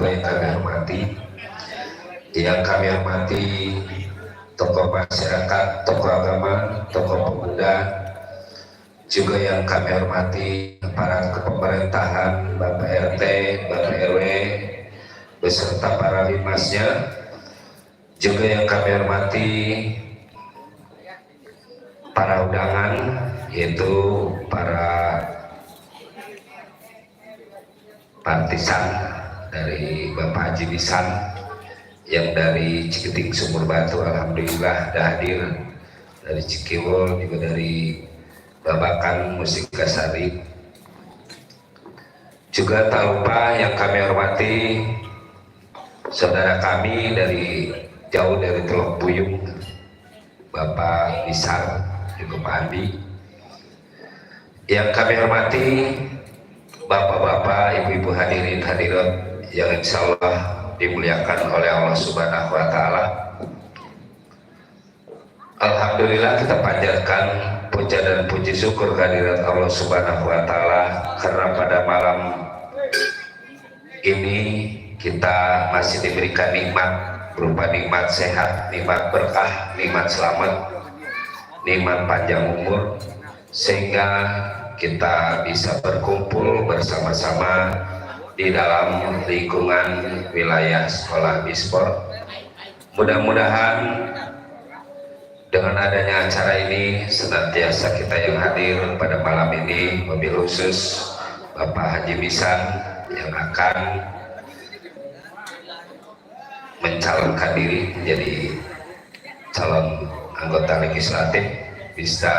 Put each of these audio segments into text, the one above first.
juga yang kami hormati, tokoh masyarakat, tokoh agama, tokoh pemuda, juga yang kami hormati para kepemerintahan, Bapak RT, Bapak RW, beserta para limasnya, juga yang kami hormati para undangan, yaitu para partisan dari Bapak Haji Bisan yang dari Ciketing Sumur Batu, alhamdulillah dah hadir, dari Cikiwol juga dari Babakan Mustika Sari, juga tak lupa yang kami hormati saudara kami dari jauh dari Teluk Buyung, Bapak Bisan juga Pak Andi, yang kami hormati bapak-bapak, ibu-ibu hadirin hadirat yang insya Allah dimuliakan oleh Allah Subhanahu wa Ta'ala. Alhamdulillah kita panjatkan puja dan puji syukur kehadirat Allah Subhanahu wa Ta'ala karena pada malam ini kita masih diberikan nikmat berupa nikmat sehat, nikmat berkah, nikmat selamat, nikmat panjang umur, sehingga kita bisa berkumpul bersama-sama di dalam lingkungan wilayah sekolah Bisport. Mudah-mudahan dengan adanya acara ini senantiasa kita yang hadir pada malam ini, mobil khusus Bapak Haji Bisan yang akan mencalonkan diri menjadi calon anggota legislatif bisa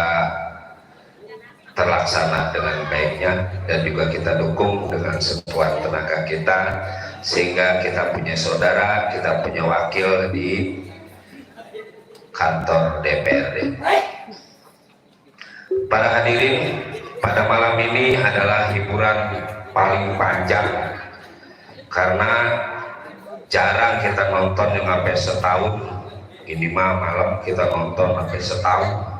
terlaksana dengan baiknya, dan juga kita dukung dengan sekuat tenaga kita sehingga kita punya saudara, kita punya wakil di kantor DPRD. Para hadirin, pada malam ini adalah hiburan paling panjang karena jarang kita nonton yang sampai setahun. Ini mah malam kita nonton sampai setahun.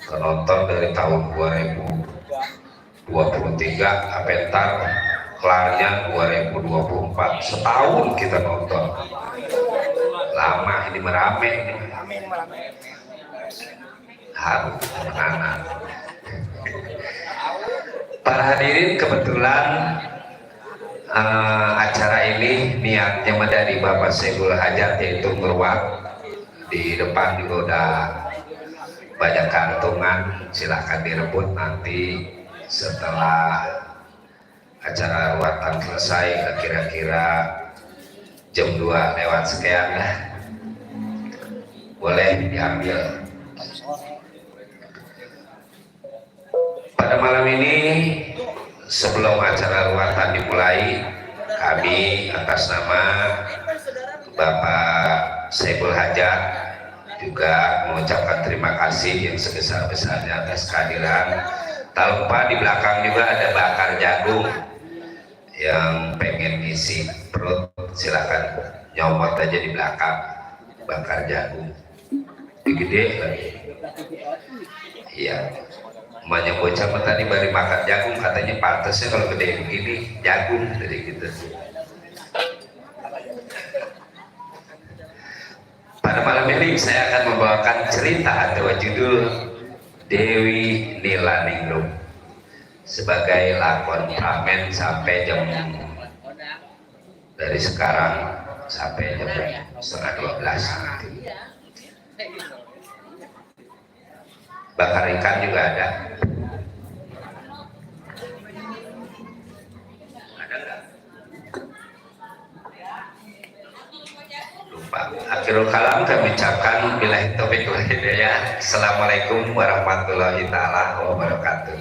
Penonton dari tahun 2023 apentar kelarnya 2024, setahun kita nonton. Lama ini merame ini. Harus menanam. Para hadirin, kebetulan acara ini niatnya dari Bapak Saiful Hajat, yaitu meruat di depan juga udah banyak kantongan, silahkan direbut nanti setelah acara ruatan selesai, kira-kira jam 2 lewat sekian lah, boleh diambil. Pada malam ini sebelum acara ruatan dimulai, kami atas nama Bapak Saiful Hajat juga mengucapkan terima kasih yang sebesar-besarnya atas kehadiran. Tak lupa di belakang juga ada bakar jagung, yang pengen ngisi perut silakan nyomot aja di belakang, bakar jagung gede lagi. Iya, emaknya bocah tadi baru makan jagung, katanya pantasnya kalau gede begini jagung jadi gitu. Pada malam ini saya akan membawakan cerita atau judul Dewi Nilaningrum sebagai lakon pramen sampai jam dari sekarang sampai jam 11:30 nanti. Bakar ikan juga ada. Akhirul kalam kami ucapkan billahi taufiq wal hidayah. Assalamualaikum warahmatullahi taala wabarakatuh.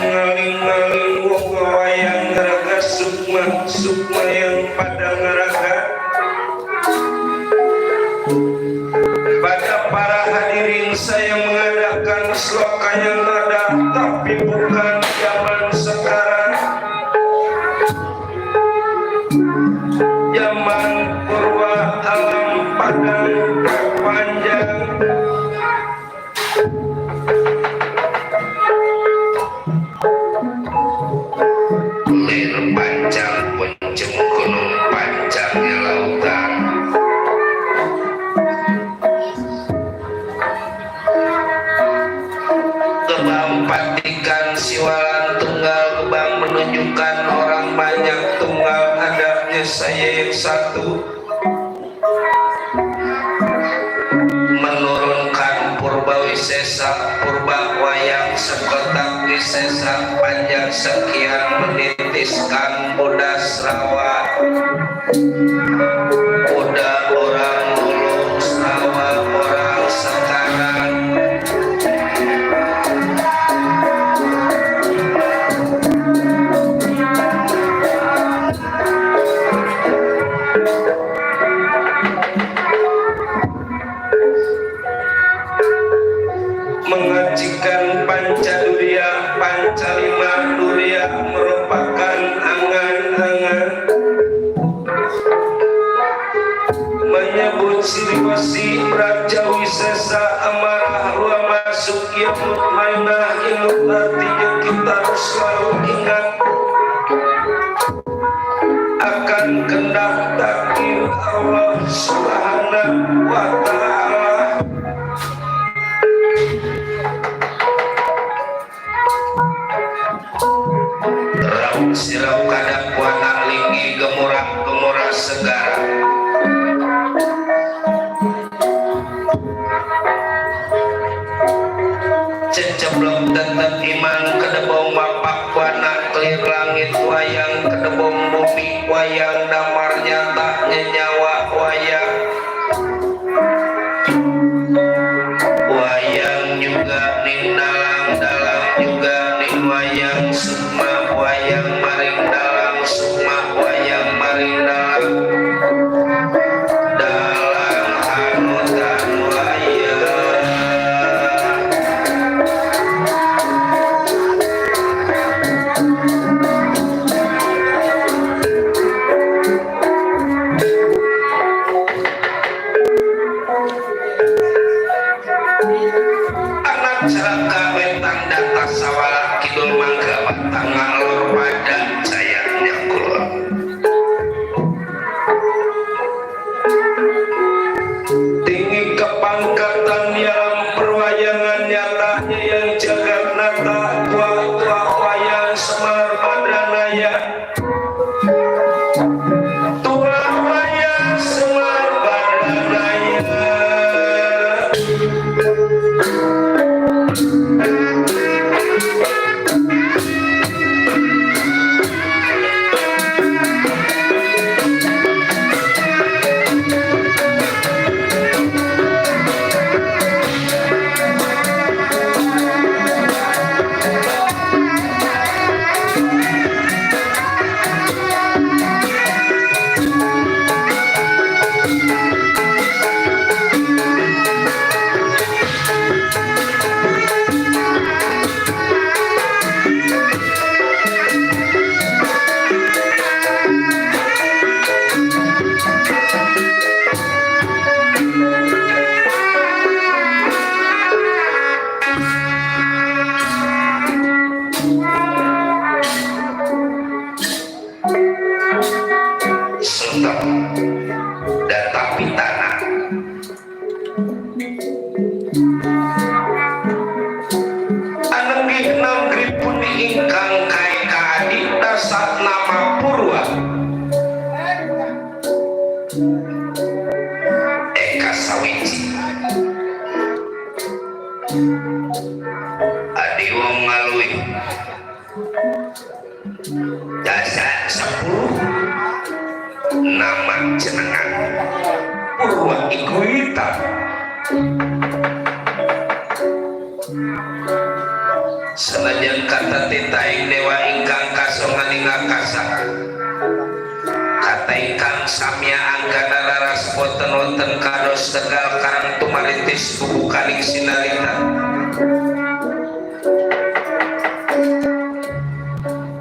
ngaling-ngaling wayang raga sukma yang pada ngaraga. Pada para hadirin saya mengadakan sloka yang ada tapi bukan zaman sekarang, zaman purba alam padang panjang. Lir panjang puncung gunung panjangnya lautan. Gebang patikan siwalan tunggal, gebang menunjukkan orang banyak tunggal, hadapnya saya yang satu. Menurunkan purba wisesa, purba wayang sekotak wisesa, panjang sekian menitiskan bodas rawa. Udah orang dulu rawa orang sekarang. Mengajikan Pancadurya, Pancalima Durya merupakan angan-angan. Menyebut Sriwasi Raja Wisesa amarah luar masuk yamut mainah imut artinya kita harus selalu ingat akan kehendak takdir Allah Subhanahu wa ta'ala. Rauk sirau kadang puana linggi gemurah segara. Ceceblok tetep iman kedebong mapak puana kelir langit wayang kedebong bumi wayang damar nyata nyawa wayang. Wayang juga ning dalang juga ning wayang sukma wayang maring dalang sukma wayang maring dalang hanutan wayang. Anak ceraka wetang data sawala kidul mangga batang ngalor pada sayangnya kulon. Tinggi kepangkatan yang perwayangan nyatanya yang jagat nata tua wayang semar madranaya. Tua wayang semar madranaya. Data pitana anenggih nanggri puni ingkang kae kaadita sat nama purwa eka sawiji adi wong ngalui jasa 10 nama jenengan Purwa Iguita. Senajan kan kata titaing dewa ingkang kasongan ingakasa kata ingkang samya anggana laras boten wonten kados tegal karang tumaritis bubukaning sinarita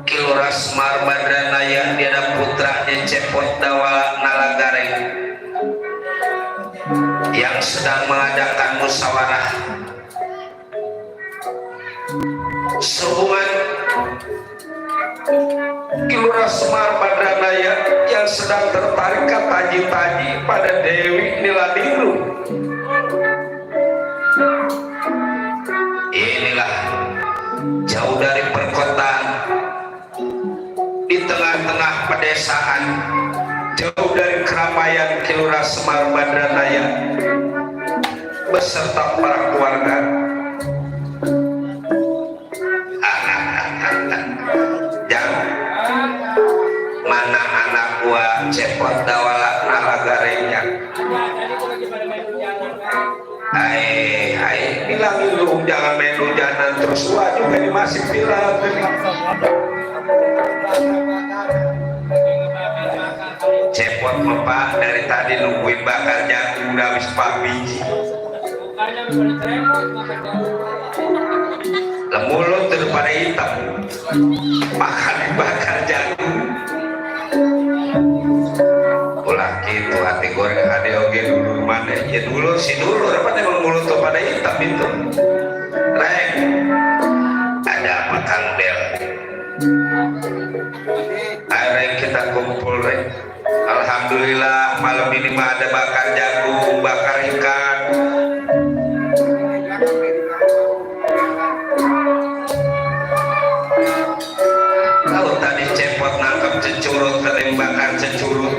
Kiluras Marbadranaya Diana putra Cepot Dawala Nalagareng yang sedang mengadakan musyawarah sehubungan Kiluras Semar Badranaya yang sedang tertarik ke taji-taji pada Dewi Niladinu. Inilah jauh dari perkotaan, di tengah-tengah pedesaan, jauh dari keramaian Kiluras Semar Badranaya beserta para keluarga. Mana anak gua Cepot Dawala Nalagarenya. Hai bilangin lu jangan main hujanan terus, gua juga masih bilang Cepot Pak dari tadi nungguin bakar jagung udah habis 4 biji. Mulut daripada hitam makan bakar jagung ulah gitu hati goreng ada oge dulu mana ya dulu si dulu apa emang mulut tuh pada hitam itu rek ada apa Kang Del rek kita kumpul rek alhamdulillah malam ini mah ada bakar jagung bakar ikan. Cecurut ketembakan cecurut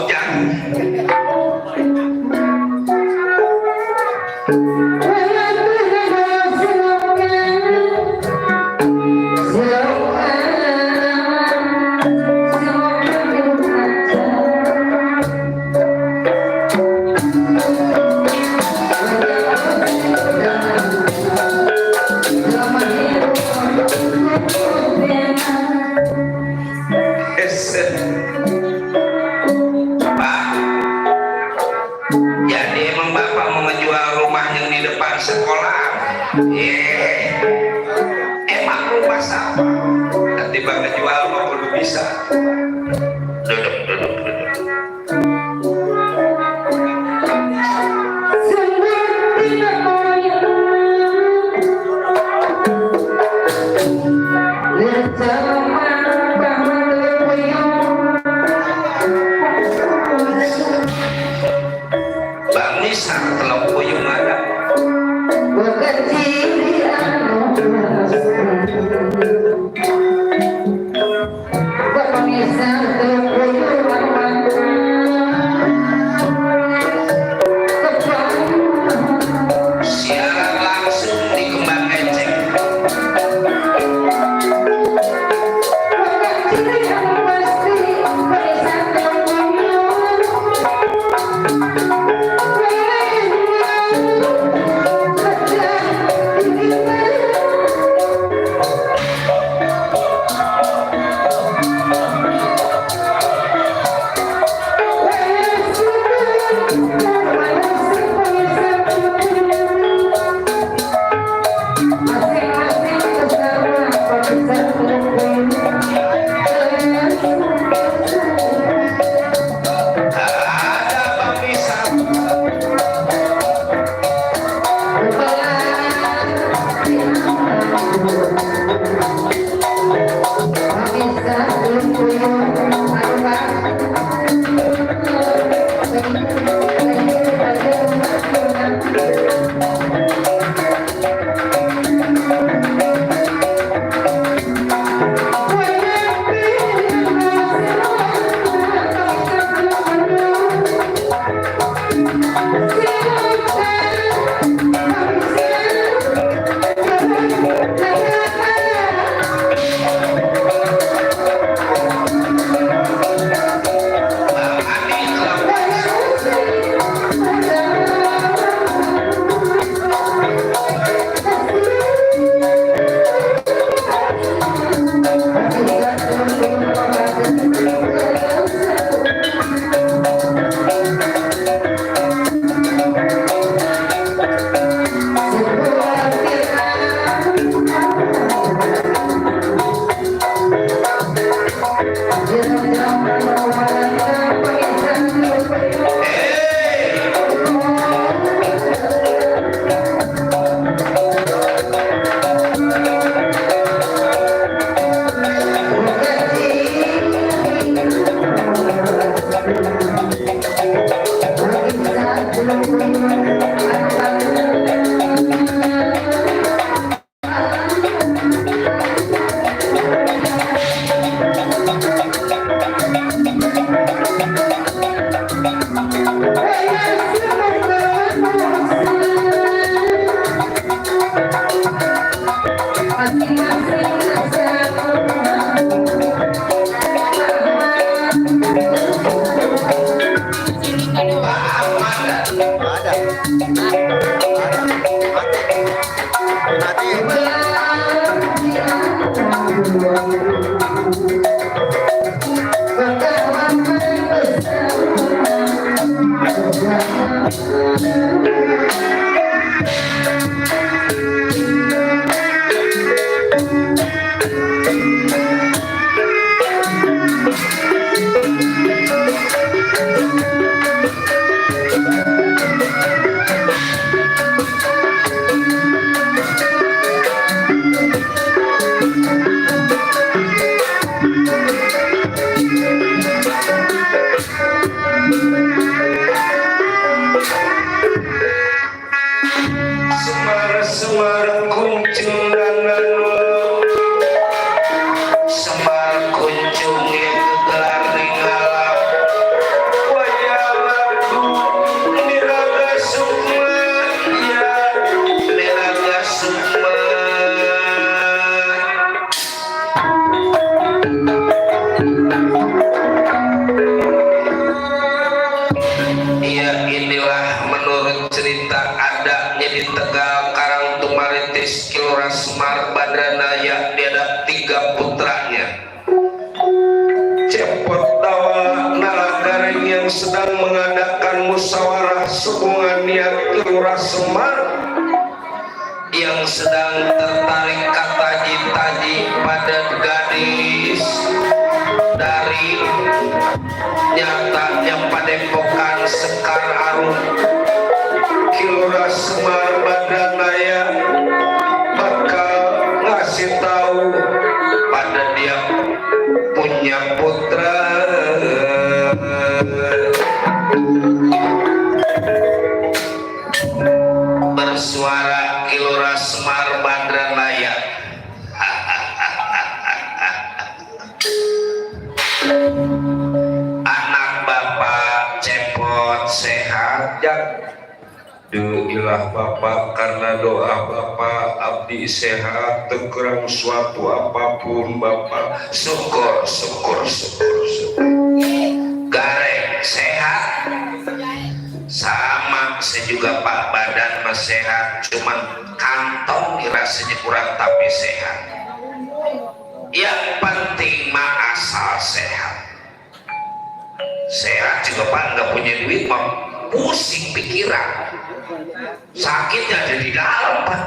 Jangan Emang rumah siapa? Nanti bang jual mau belum bisa. Duduk, duduk, duduk. Bang Nisa telah puyung ada. Siaran langsung di Kembang Ecek. Ada Bang Nisa. Bang Adi telah Semar kunjung Semar kunjung yang gelar ningalam wayang lagu niraga sukma ya niraga sukma. Ya inilah menurut cerita adanya di Tegal Karang Tumaritis Kilora Semar Badranaya dia ada 3 putranya. Cepot Dawa Nalagareng yang sedang mengadakan musyawarah hubungan niat Kilora Semar yang sedang tertarik kata taji pada gadis dari nyatanya Padepokan Sekar Arum Kilora Semar Badanaya bakal ngasih tahu pada dia punya putra bersuara Kilora Semar Badanaya. Anak bapak cepot sehat jak. Ilah bapak karena doa bapak abdi sehat tekurang suatu apapun bapak. Syukur garek sehat sama saya juga pak, badan mas sehat cuman kantong rasanya kurang tapi sehat. Yang penting mah asal sehat juga pak, nggak punya duit mah pusing pikiran, sakitnya ada di dalam pak.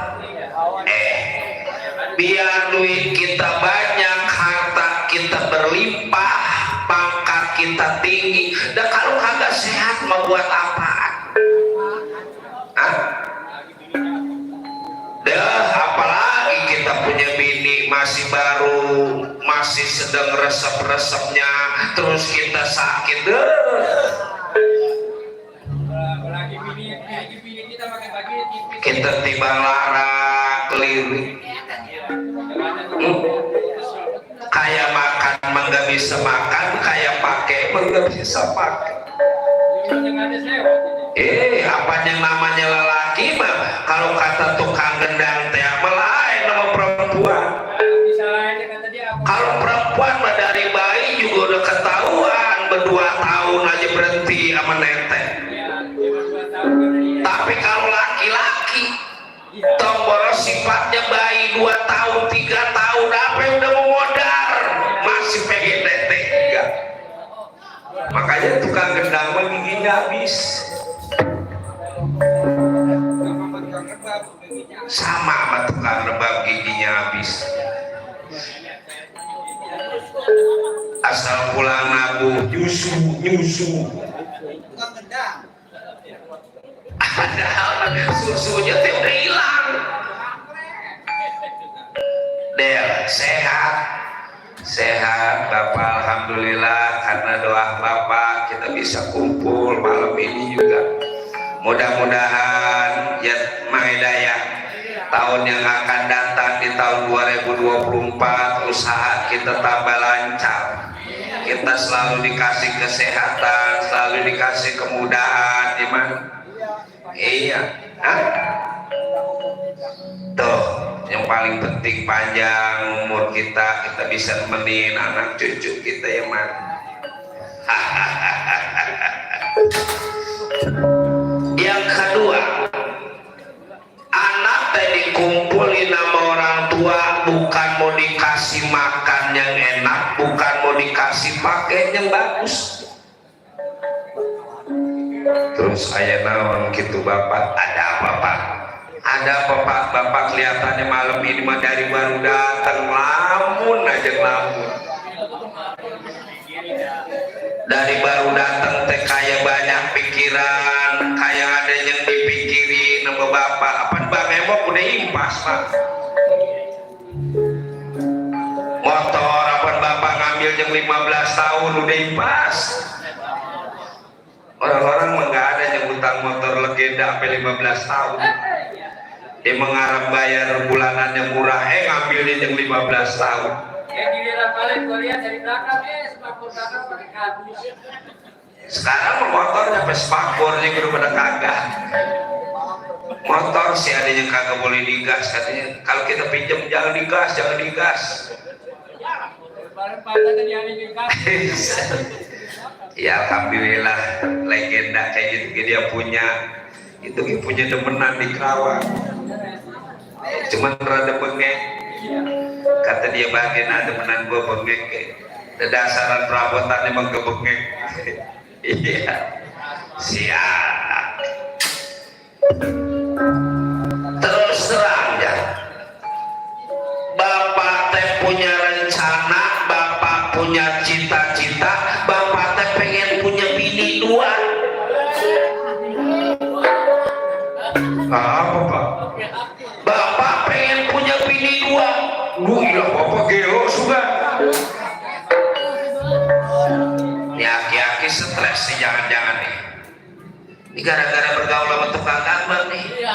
Biar duit kita banyak, harta kita berlimpah, pangkat kita tinggi, dan kalau kagak sehat mau buat apaan? Apalagi kita punya bini masih baru, masih sedang resep-resepnya, terus kita sakit kita timbang lara keliling kayak makan mah nggak bisa makan, kayak pakai mah nggak bisa pakai. Apa yang namanya lelaki mah kalau kata tukang gendang teh melain nama perempuan. Kalau perempuan mah dari bayi juga udah ketahuan, berdua tahun aja berhenti sama netek. Tapi kalau laki-laki tombol sifatnya bayi 2 tahun 3 tahun apa yang udah mau modar masih pengen netek juga. Makanya tukang gendang mah giginya habis. Sama sama tukang rebab giginya habis. Asal pulang nabuh nyusu ada susunya teh udah hilang. Del sehat bapak alhamdulillah, karena doa bapak kita bisa kumpul malam ini juga. Mudah-mudahan ya Mahidaya tahun yang akan datang di tahun 2024 usaha kita tambah lancar, kita selalu dikasih kesehatan, selalu dikasih kemudahan, gimana? Iya, tuh yang paling penting panjang umur kita bisa nemenin anak cucu kita ya man. Yang kedua, anak tadi kumpulin sama orang tua bukan mau dikasih makan yang enak, bukan mau dikasih pakaian yang bagus. Terus ayah naon gitu bapak, ada apa pak? Ada apa pak? Bapak kelihatannya malam ini mah dari baru datang lamun aja lamun. Dari baru datang teh kayak banyak pikiran, kayak ada yang dipikirin sama bapak. Apa bang emok udah impas pak? Motor apa bapak ngambil yang 15 tahun udah impas. Orang-orang mah nggak ada yang utang motor legenda sampai 15 tahun. Dia mengharap bayar bulanan yang murah, ngambilnya yang 15 tahun. Giliran balik gue lihat dari belakang, spakbor belakang pakai kardus. Sekarang motor sampai spakbornya udah pada kagak. Motor sih ada yang kagak boleh digas katanya. Kalau kita pinjam jangan digas. Ya alhamdulillah legenda kayak gitu dia punya, itu dia punya demenan di Kerawang. Cuman rada bengek. Kata dia bagian ada demenan gua bengek. Dasaran perabotan emang kebengek. Iya. Siap. Terus terang ya. punya cita-cita bapak teh pengen punya bini 2. Apa pak? Bapak pengen punya bini 2. Duh iya bapak gelo juga. Ini aki-aki stres nih, jangan-jangan nih. Ini gara-gara bergaul sama tukang tambang nih.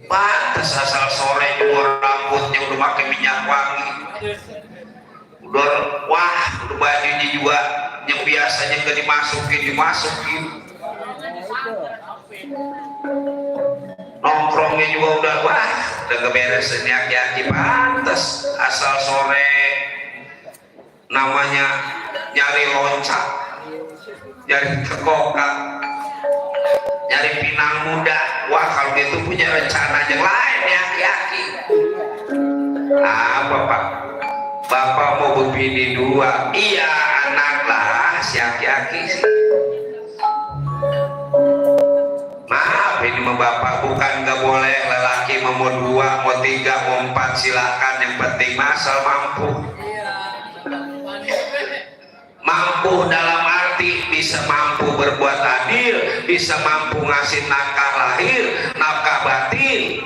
Pantes asal sore juga rambutnya udah pakai minyak wangi. Udah bajunya juga yang biasanya gak dimasukin. Nongkrongnya juga udah keberes ini aki-aki. Pantes asal sore namanya nyari loncat, nyari tekokak, nyari pinang muda. Wah kalau gitu punya rencana yang lain ya aki-aki. Apa pak? Bapak mau berbini 2. Iya anak lah si aki-aki sih. Maaf ini mah bapak bukan gak boleh lelaki mau 2, mau 3, mau 4 silakan, yang penting masal mampu. Mampu dalam arti bisa mampu berbuat adil, bisa mampu ngasih nafkah lahir, nafkah batin,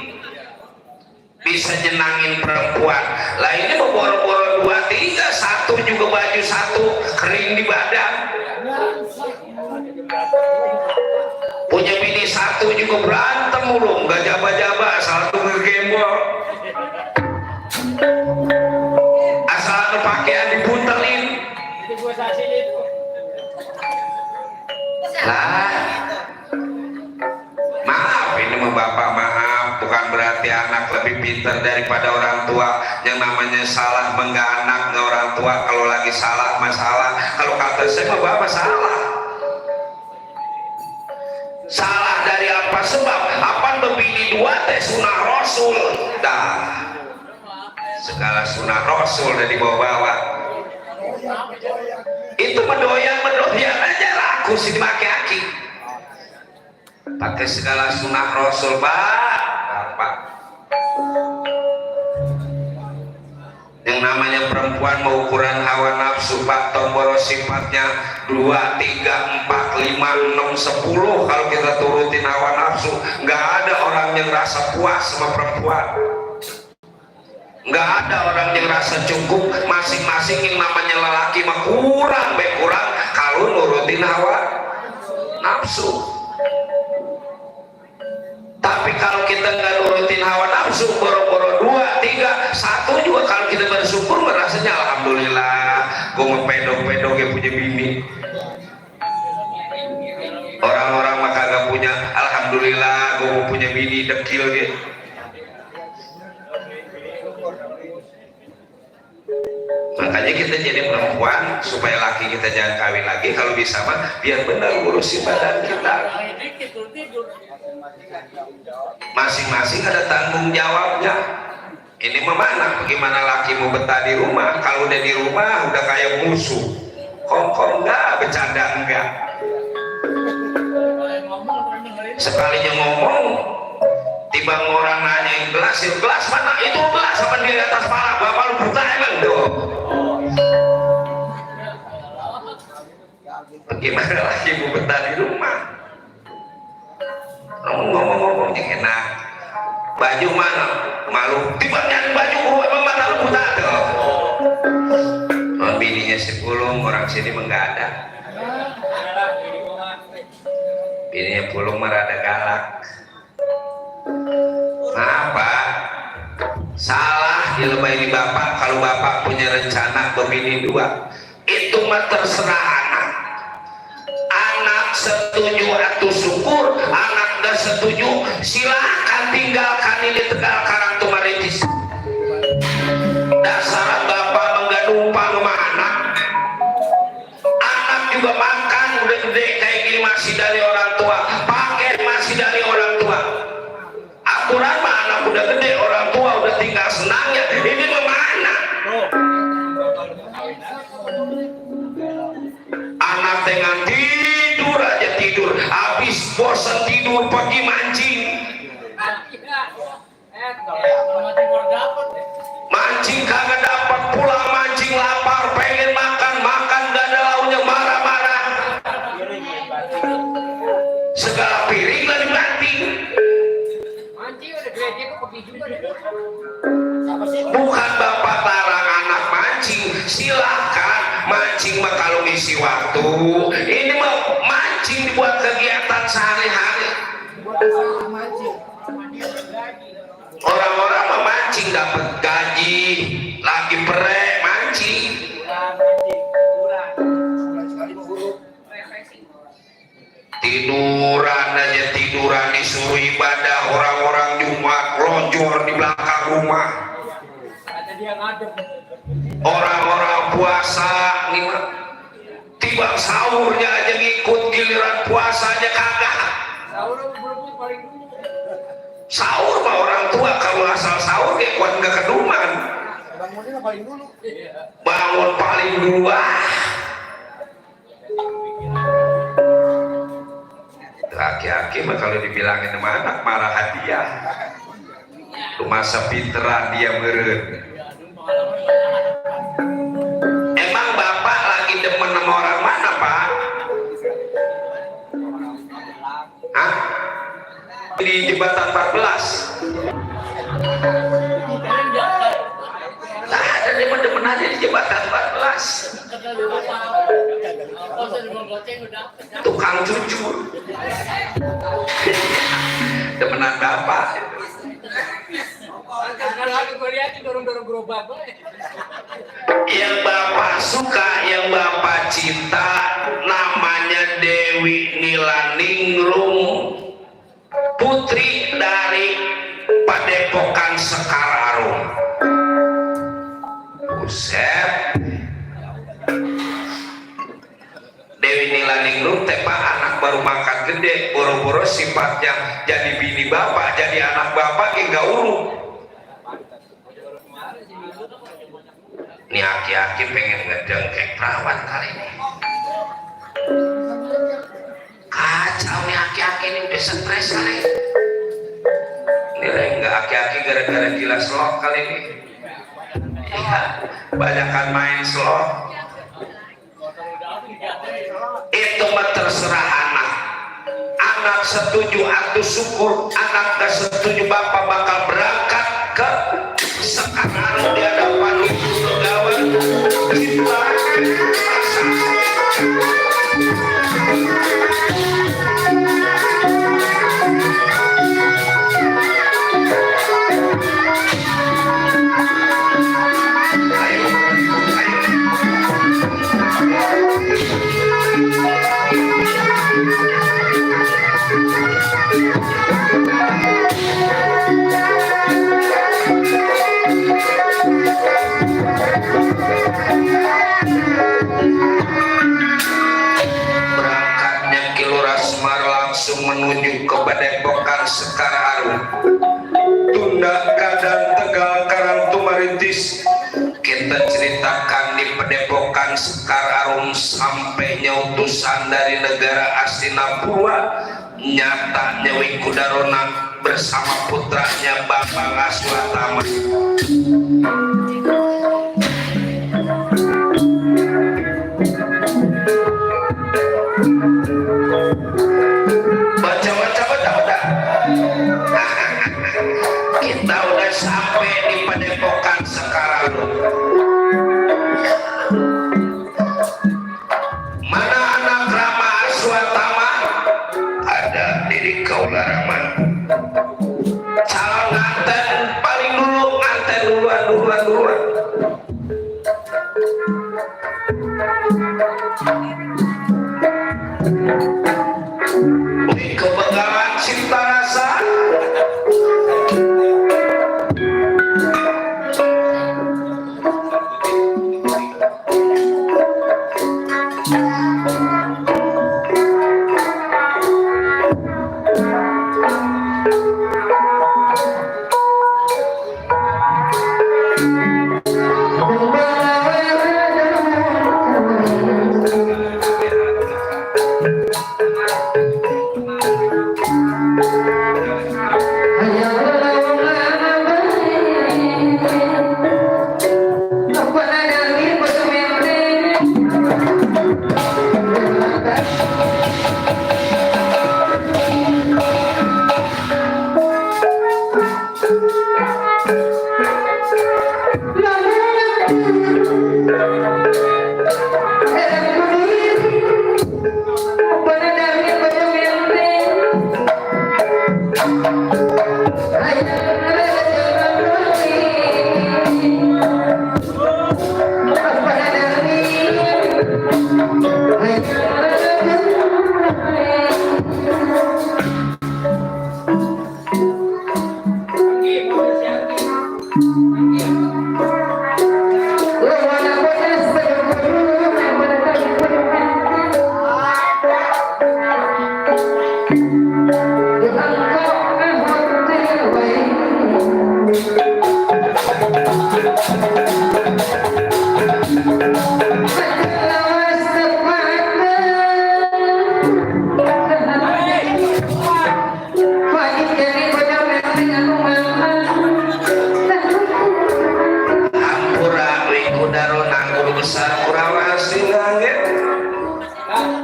bisa nyenangin perempuan. Lah ini mau boro-boro 2, 3, 1 juga baju 1 kering di badan. Punya bini 1 juga berantem mulu, nggak jaba-jaba, satu ngegembol. Asal pakaian dipuntelin. Lah, maaf ini mah bapak maaf, bukan berarti anak lebih pintar daripada orang tua. Yang namanya salah menggak anak nggak orang tua. Kalau lagi salah masalah, kalau kata saya mah bapak salah. Salah dari apa sebab? Apa berbini 2 teh sunah rasul. Dah, segala sunah rasul udah dibawa-bawa. Itu mendoyan aja laku sih dipakai aki. Pakai segala sunah rasul bapak. Yang namanya perempuan mau ukuran hawa nafsu pak, tomboro sifatnya 2, 3, 4, 5, 6, 10. Kalau kita turutin hawa nafsu, nggak ada orang yang rasa puas sama perempuan. Nggak ada orang yang rasa cukup. Masing-masing yang namanya lelaki mah kurang kalau nurutin hawa nafsu. Tapi kalau kita nggak nurutin hawa nafsu, boro-boro 2, 3, 1 juga kalau kita bersyukur merasanya alhamdulillah gue mau pedok-pedok ya punya bini. Orang-orang mah kagak punya, alhamdulillah gue mau punya bini dekil gitu. Makanya kita jadi perempuan supaya laki kita jangan kawin lagi, kalau bisa mah biar benar ngurusin badan kita. Masing-masing ada tanggung jawabnya. Ini mah mana? Bagaimana laki mau betah di rumah? Kalau udah di rumah udah kayak musuh. Kongkong enggak, bercanda enggak. Sekalinya ngomong, tiba orang nanyain gelas, ya gelas mana? Itu gelas apa di atas kepala bapak lu buta emang tuh. Bagaimana lagi mau betah di rumah? Ngomong-ngomong yang enak. Baju mana? Malu. Tiba nyari baju gue emang mata lu buta tuh. Bininya si Pulung, orang sini mah nggak ada. Bininya Pulung mah rada galak. Apa? Salah dilebahin bapak. Kalau bapak punya rencana berbini 2, itu mah terserah anak. Anak setuju atau syukur, anak gak setuju silahkan tinggalkan ini Tegal Karang Tumaritis. Dasar bapak enggak numpang sama anak. Anak juga makan udah gede kayak gini masih dari orang tua, pakai masih dari orang tua. Aturan mah anak udah gede, orang tua udah tinggal senangnya. Ini memana? Anak dengan tidur aja tidur, habis bosan tidur pergi mancing. Mancing kagak dapat, pulang mancing lapar, pengen Bukan bapak larang anak mancing, silahkan mancing mah kalau ngisi waktu. Ini mah mancing buat kegiatan sehari-hari. Orang-orang mah mancing dapat gaji, lagi perek mancing. Tiduran aja tiduran disuruh ibadah, orang-orang Jumat lonjor di belakang rumah. Orang-orang puasa nih mah tiba sahurnya aja ngikut, giliran puasa aja kagak. Sahur mah orang tua kalau asal sahur kayak kuat nggak keduman. Bangun paling dulu. Laki-laki mah kalau dibilangin sama anak marah hadiah. Lu masa pinteran dia meren. Emang bapak lagi demen sama orang mana, Pak? Hah? Di jembatan 14. Lah ada demen-demen aja di jembatan 14. Tukang cucur. Demenan bapak. Yang bapak suka, yang bapak cinta namanya Dewi Nilaningrum, putri dari Padepokan Sekararum. Buset. Dewi Nilaningrum teh pak anak baru makan gede, boro-boro sifatnya jadi bini bapak, jadi anak bapak enggak urung. Ini aki-aki pengen ngedengkek perawan kali ini. Kacau nih aki-aki ini udah stres kali. Nilai enggak aki-aki gara-gara gila slot kali ini. Iya, banyakan main slot. Itu mah terserah anak setuju atau syukur, anak gak setuju bapak bakal berangkat ke Sekararum di hadapan ibu pegawai menuju ke Padepokan Sekararum. Tunda kadang Tegal Karang Tumaritis kita ceritakan di Padepokan Sekararum sampai utusan dari negara Astinapura nyatanya Wikudarona bersama putranya Bambang Aswatama. Kita udah sampai di Padepokan Sekararum. Mana anak Rama Aswatama? Ada diri Kaula Raman. Calon nganten paling dulu, nganten duluan. Kebegalan cinta rasa.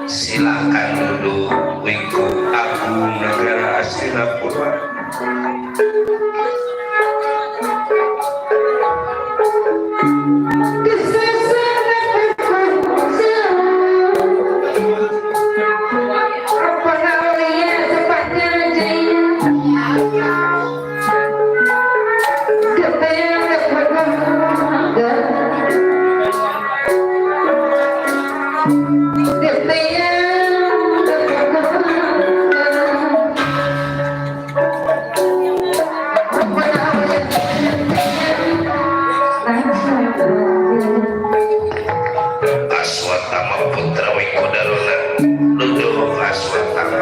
Silakan duduk Wiku Agung Negara Astinapura. Aswatama Putra Wikudaruna duduk Aswatama.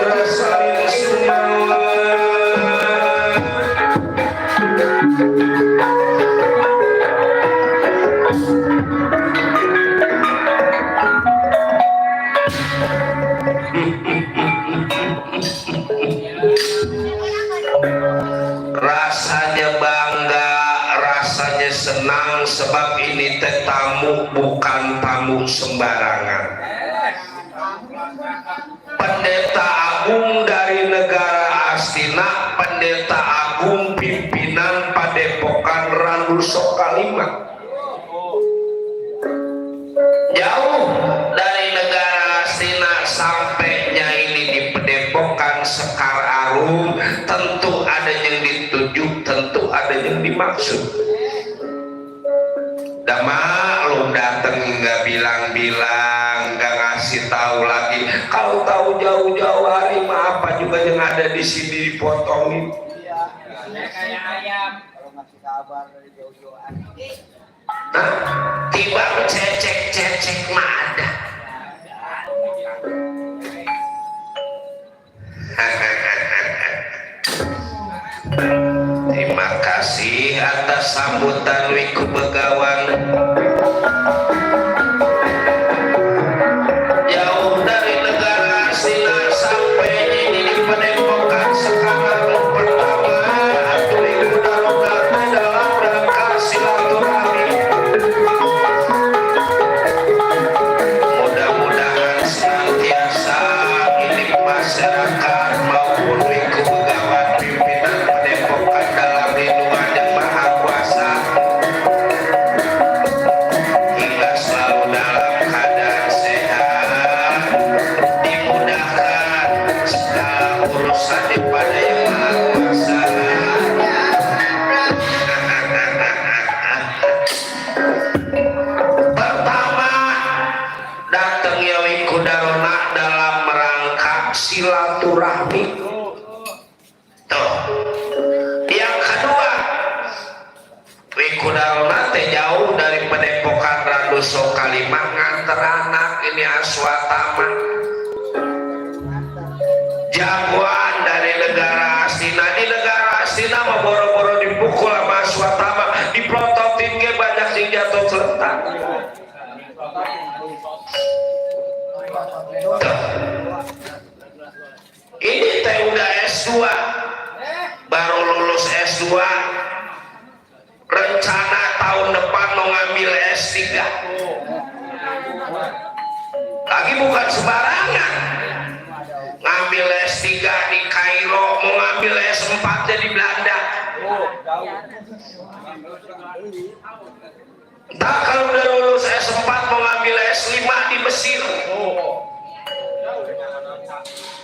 rasain senyawa. Rasanya bangga, rasanya senang, sebab ini teh tamu, bukan tamu sembarangan. Pendeta agung dari negara Astina, pendeta agung pimpinan Padepokan Randu Sokalima. Jauh dari negara Astina sampainya ini di Padepokan Sekar Arum, tentu ada yang dituju, tentu ada yang dimaksud. Dah maklum dateng nggak bilang-bilang, nggak ngasih tahu lagi. Kalau tahu jauh-jauh hari mah apa juga yang ada di sini dipotongin. Kayak ayam. Kalau ngasih kabar dari jauh-jauhan. Nah, tiba cecek-cecek mah ada. Terima kasih atas sambutan Wiku Begawan. Jauh dari negara Astina sampai ini di Padepokan sekarang pertama atau Wiku Darogate dalam rangka silaturahmi. Mudah-mudahan senantiasa milik masyarakat maupun Wiku Begawan pimpinan Padepokan dalam lindungan yang maha kuasa, hingga selalu dalam keadaan sehat, dimudahkan segala urusan daripada yang maha kuasa. Pertama datangnya Wiku Darona dalam rangka silaturahmi. Tuh. Yang kedua, Wiku Darona teh jauh dari Padepokan Randu Sokalima nganter anak ini Aswatama. Jagoan dari negara Astina, di negara Astina mah boro-boro dipukul sama Aswatama, diplototin ke banyak yang jatuh terletak. Tuh. Ini teh udah S2, baru lulus S2, rencana tahun depan mau ngambil S3. Lagi bukan sembarangan, ngambil S3 di Kairo, mau ngambil S4 di Belanda. Entah kalau udah lulus S4 mau ngambil S5 di Mesir.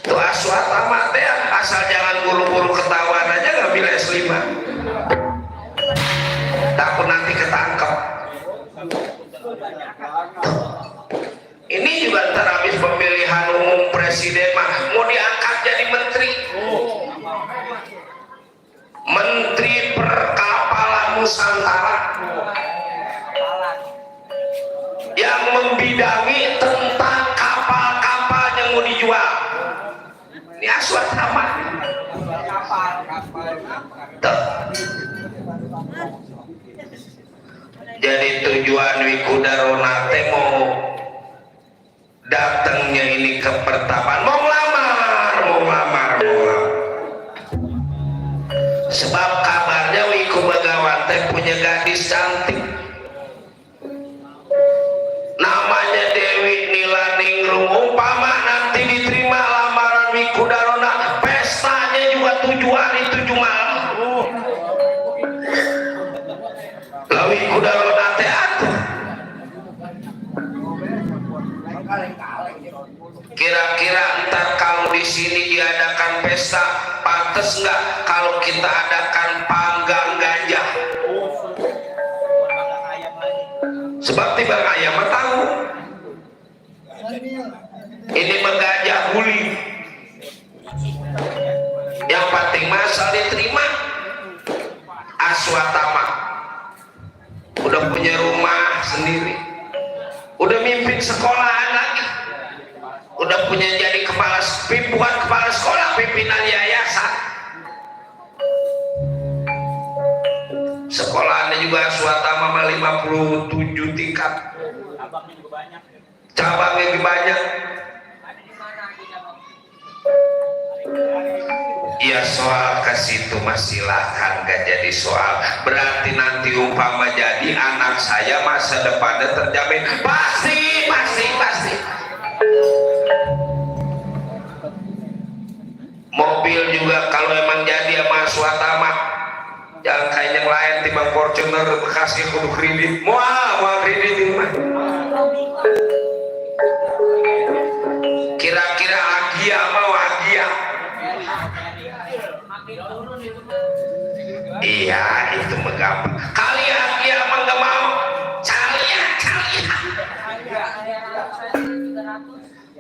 Tuh Aswatama teh asal jangan buru-buru ketahuan aja ngambil S5. Takut nanti ketangkep. Ini juga ntar habis pemilihan umum presiden mah mau diangkat jadi menteri. Menteri Perkapalan Nusantara yang membidangi tentang kapal-kapal yang mau dijual. Ini Aswatama. Tuh. Jadi tujuan Wiku Darona teh mau datangnya ini ke Pertapaan, mau ngelamar. Sebab kabarnya Wiku Begawan teh punya gadis cantik, namanya Dewi Nilaningrum. Umpama nanti diterima lamaran Wiku Darona, pestanya juga 7 hari 7 malam. Lah Wiku Darona teh atuh. Kira-kira ntar kalau di sini diadakan pesta, pantas nggak kalau kita adakan panggang gajah? Sebab tiba ayam tahu ini menggajah huli. Yang penting masal diterima. Aswatama udah punya rumah sendiri, udah mimpin sekolahan lagi, udah punya jadi bukan kepala sekolah, pimpinan yayasan. Sekolahnya juga Swatama 57 tingkat, Cabangnya juga banyak. cabangnya lebih banyak. Ya soal ke situ mah silahkan, gak jadi soal. Berarti nanti umpama jadi anak saya masa depannya terjamin. Pasti. Mobil juga kalau emang jadi sama Swatama, jangan kayak yang lain timbang Fortuner bekasnya kudu kredit. Mau kredit ini mah. Kira-kira Agia mau Agia. Iya itu mah gampang. Kali Agia emang gak mau. Calia.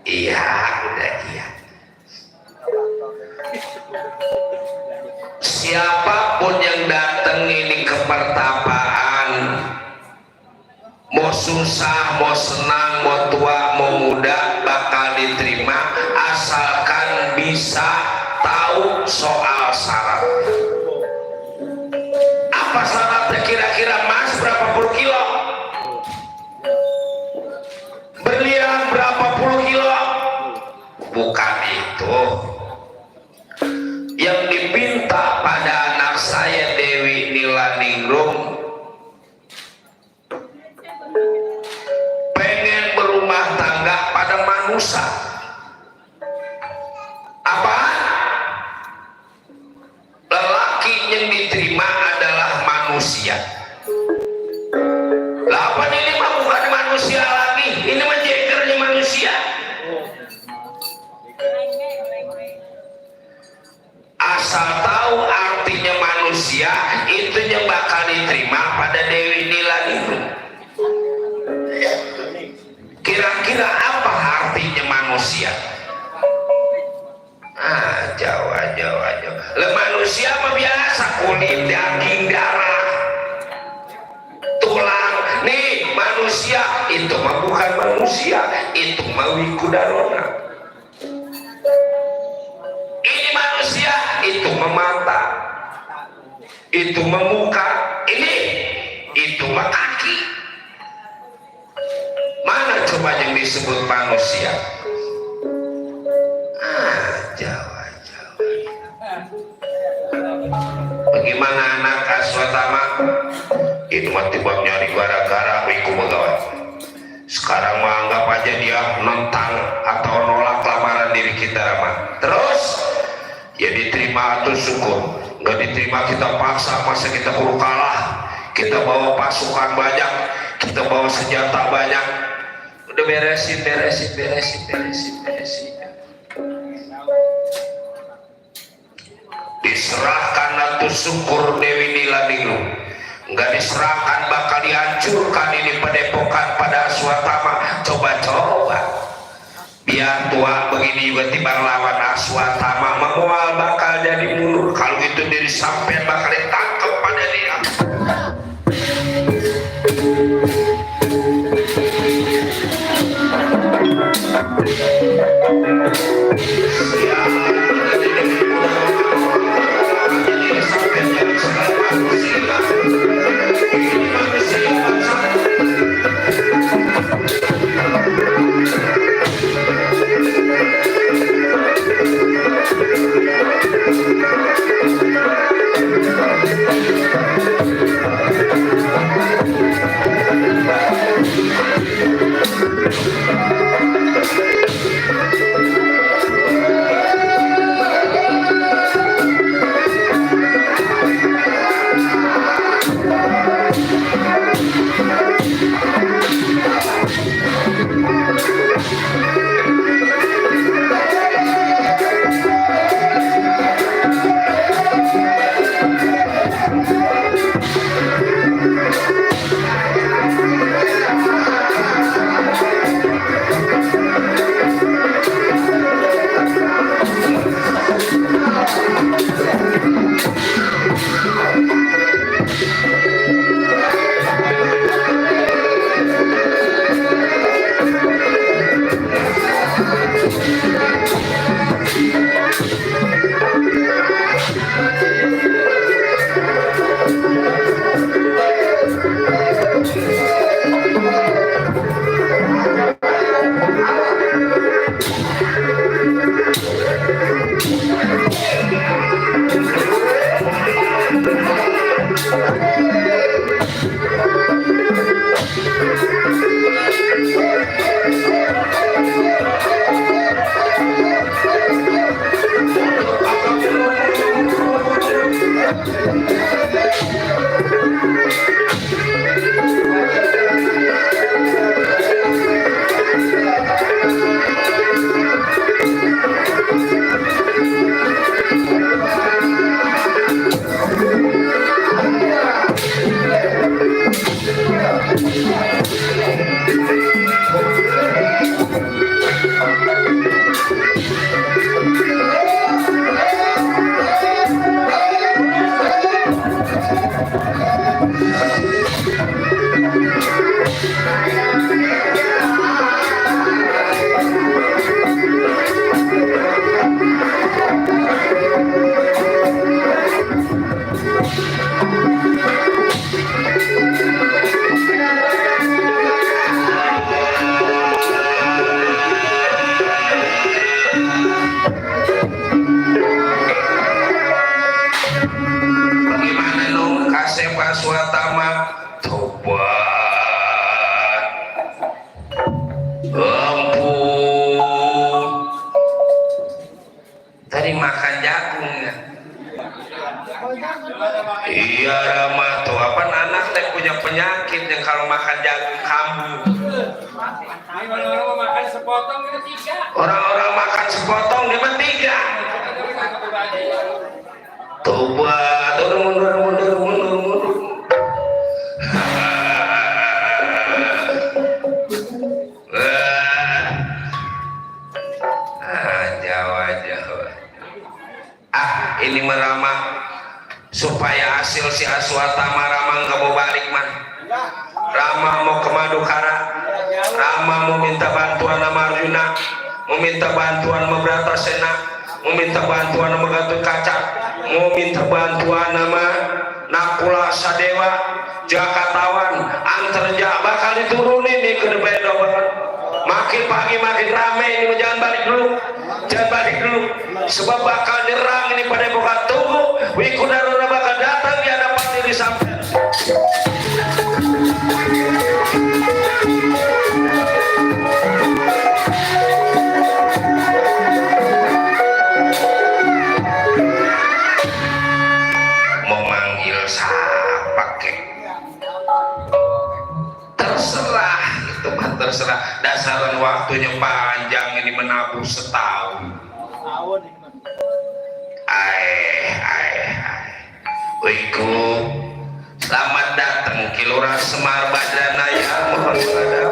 Iya udah iya. Siapapun yang datang ini ke pertapaan, mau susah, mau senang, mau tua, mau muda, bakal diterima asalkan bisa tahu soal syarat. Apa syaratnya kira-kira? Mas berapa puluh kilo? Berlian berapa puluh kilo? Bukan itu. Yang diminta pada anak saya Dewi Nilaningrum, pengen berumah tangga pada manusia. Apa? Lelaki yang diterima adalah manusia. Lapan ini mah bukan manusia lagi, ini mah jegernya manusia. Asal tahu artinya manusia, itu yang bakal diterima pada Dewi Nilaningrum. Kira-kira apa artinya manusia? Jawa. Manusia mah biasa, kulit, daging, darah, tulang. Nih manusia, itu mah bukan manusia, itu mah wikudarona. Ini manusia, itu mata, itu muka, itu kaki. Mana coba yang disebut manusia? Jawa. Bagaimana anak Swatama? Itu mah tiba nyari gara-gara wiku begawat. Sekarang mah anggap aja dia nentang atau nolak lamaran diri kita mah. Terus ya diterima atau syukur, nggak diterima kita paksa, masa kita perlu kalah. Kita bawa pasukan banyak, kita bawa senjata banyak. Udah beresin. Diserahkan atau syukur Dewi Nilaningrum, nggak diserahkan bakal dihancurkan ini padepokan pada Swatama. Coba biar tua begini juga timbang lawan Swatama, memual bakal jadi mundur. Kalau itu diri sampai bakal ditangkap pada dia. Tadi makan jagung ya. Iya Rama tuh apa anak teh punya penyakit yang kalau makan jagung kambuh. Ini orang-orang makan sepotong itu 3. Orang-orang makan sepotong dia mah 3. Coba mundur. Jawa. Ini merama supaya hasil si Aswatama Rama nggak mau balik man. Rama mau ke Madukara. Rama mau minta bantuan sama Arjuna, mau minta bantuan sama Bratasena, mau minta bantuan sama Gatot Kaca, mau minta bantuan sama Nakula Sadewa, Jakatawan, Antarja bakal diturunin nih ke Bedo banget. Makin pagi makin rame ini, jangan balik dulu, sebab bakal nyerang ini pada bukan tunggu. Wikudaruna bakal datang di hadapan diri sampai. Terserah, dasaran waktunya panjang ini menabung setahun. Wiku, selamat datang Kilurah Semar Badranaya, mohon sadap.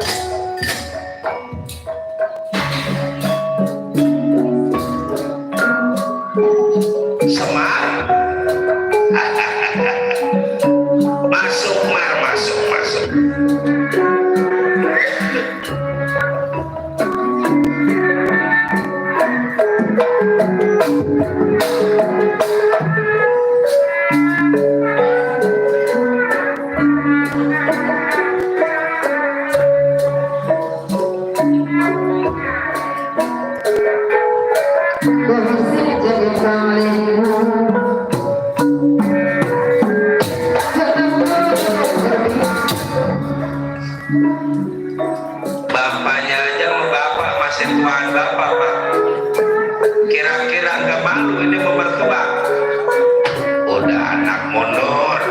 Semar, masuk Mar, masuk. Bapaknya aja mau bapak masih tuan bapak pak. Kira-kira nggak malu ini mau mertua. Udah anak mundur.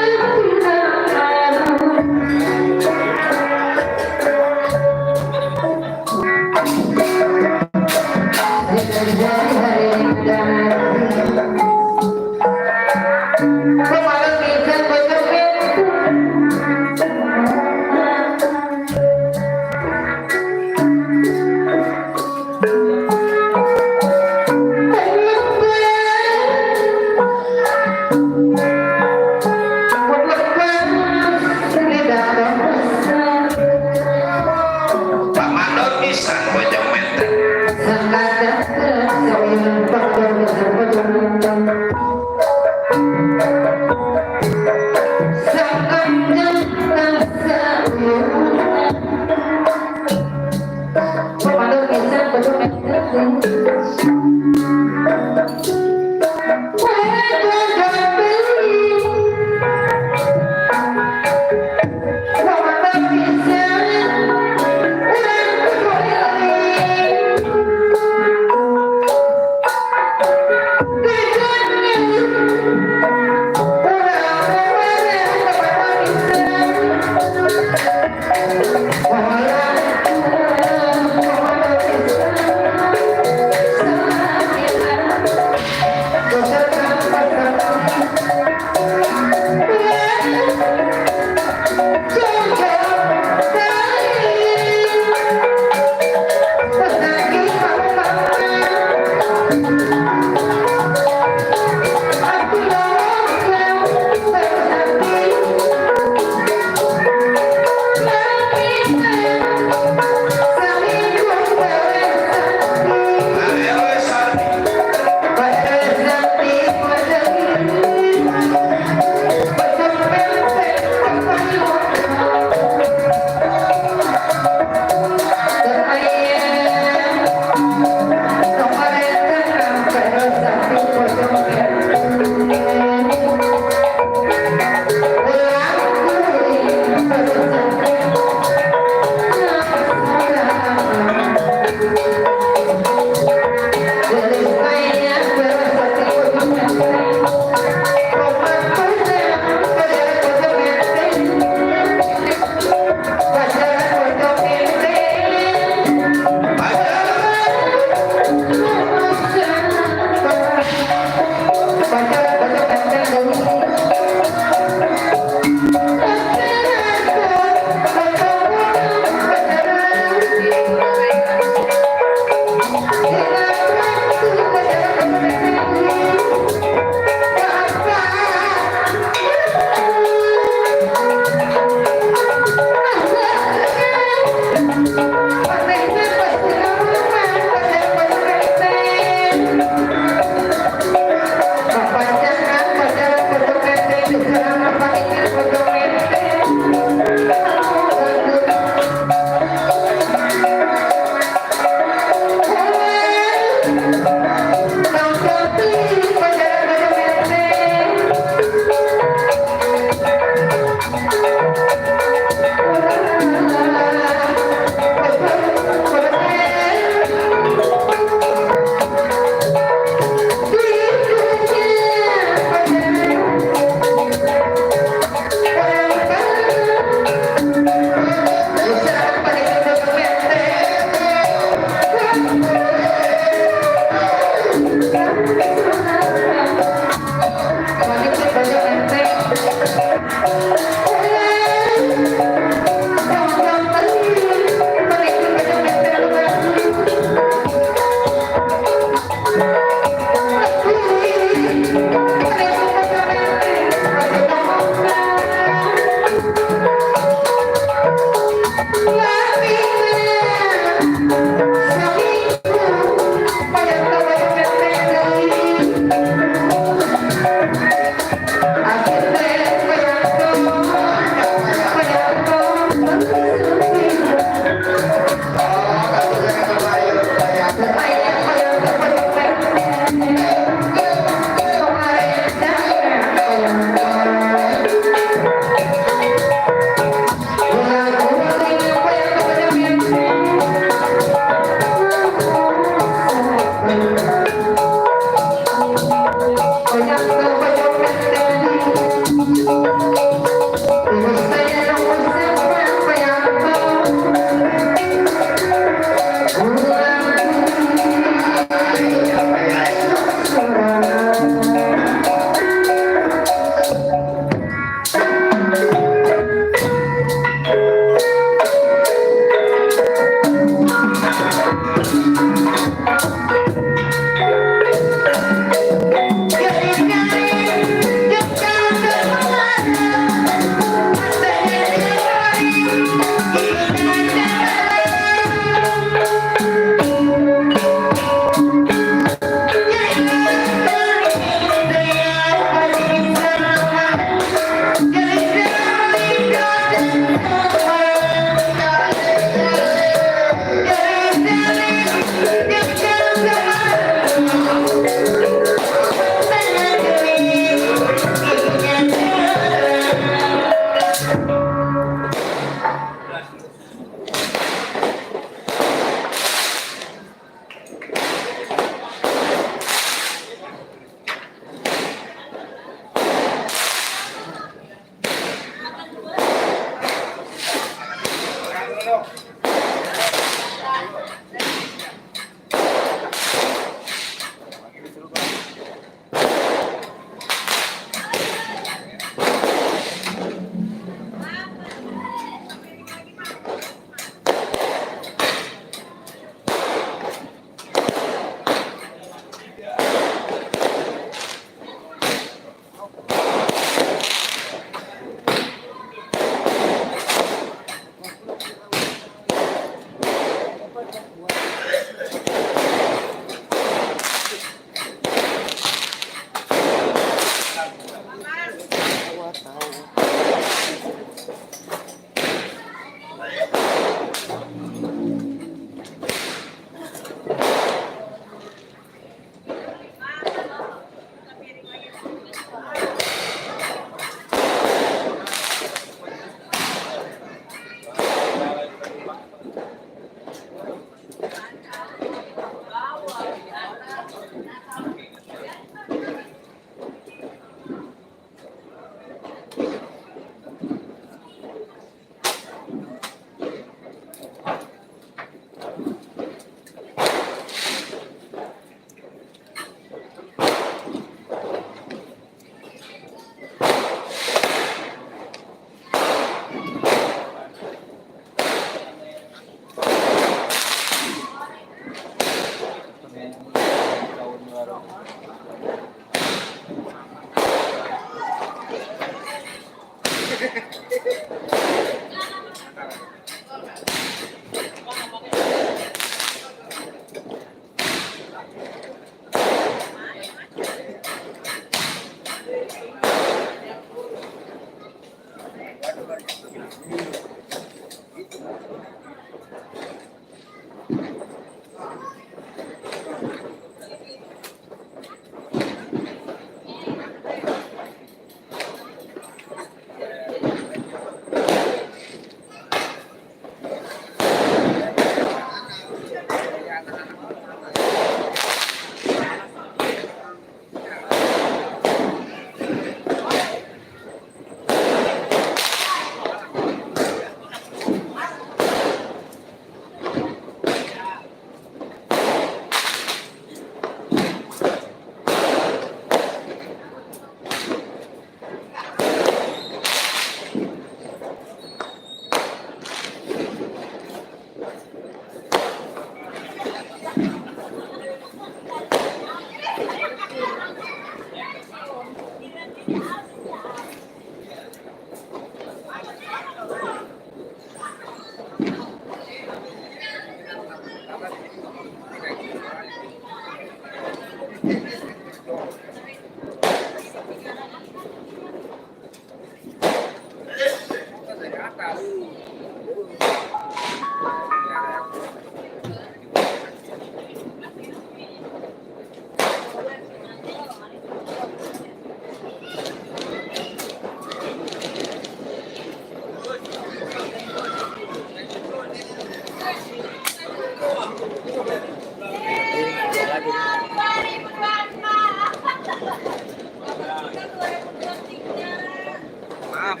Maaf,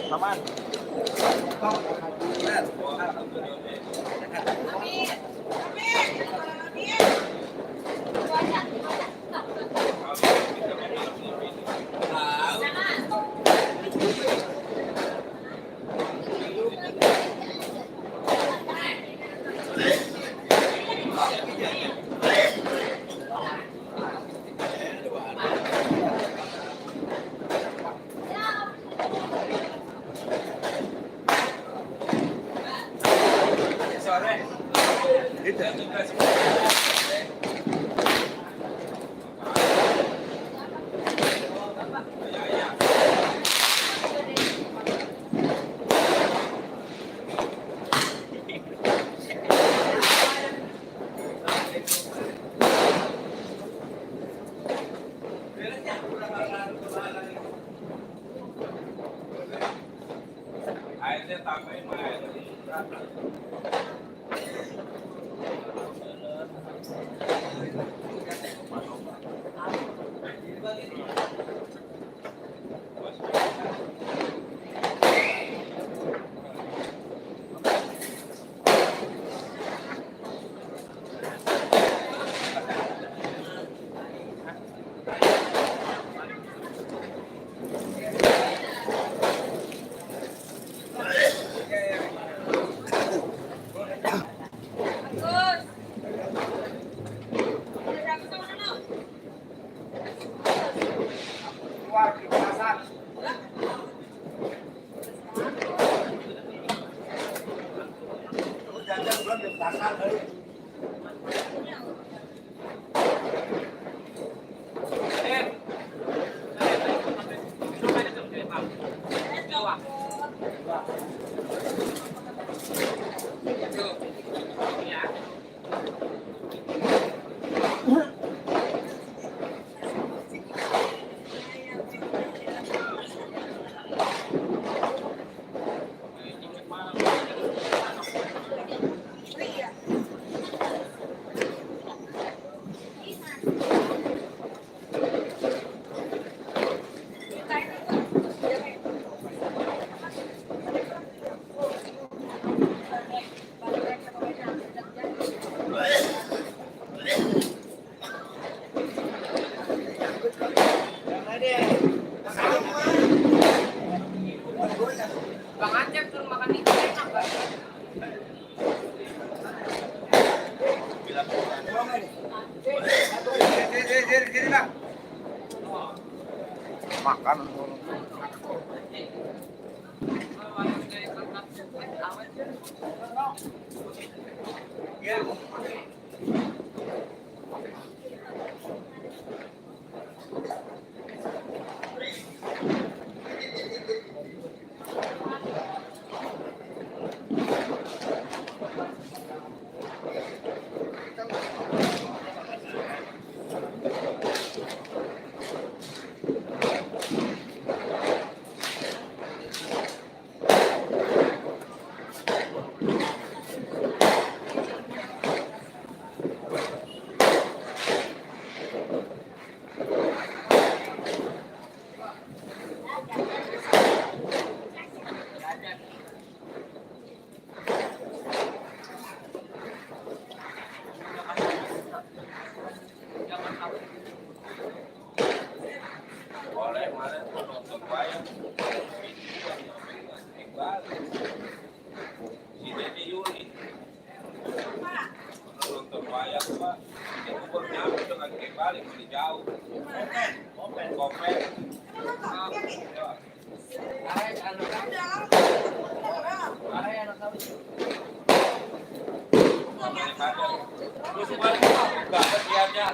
teman. Airnya tambahin air. Bang Acep tuh makan ikan enak Bang. Makan. Boleh, mana nonton wayang. Sini di Yuli. Nonton wayang Pak. Itu baru nyampe dengan balik lebih jauh. Kopeng. Terus balik, enggak ada.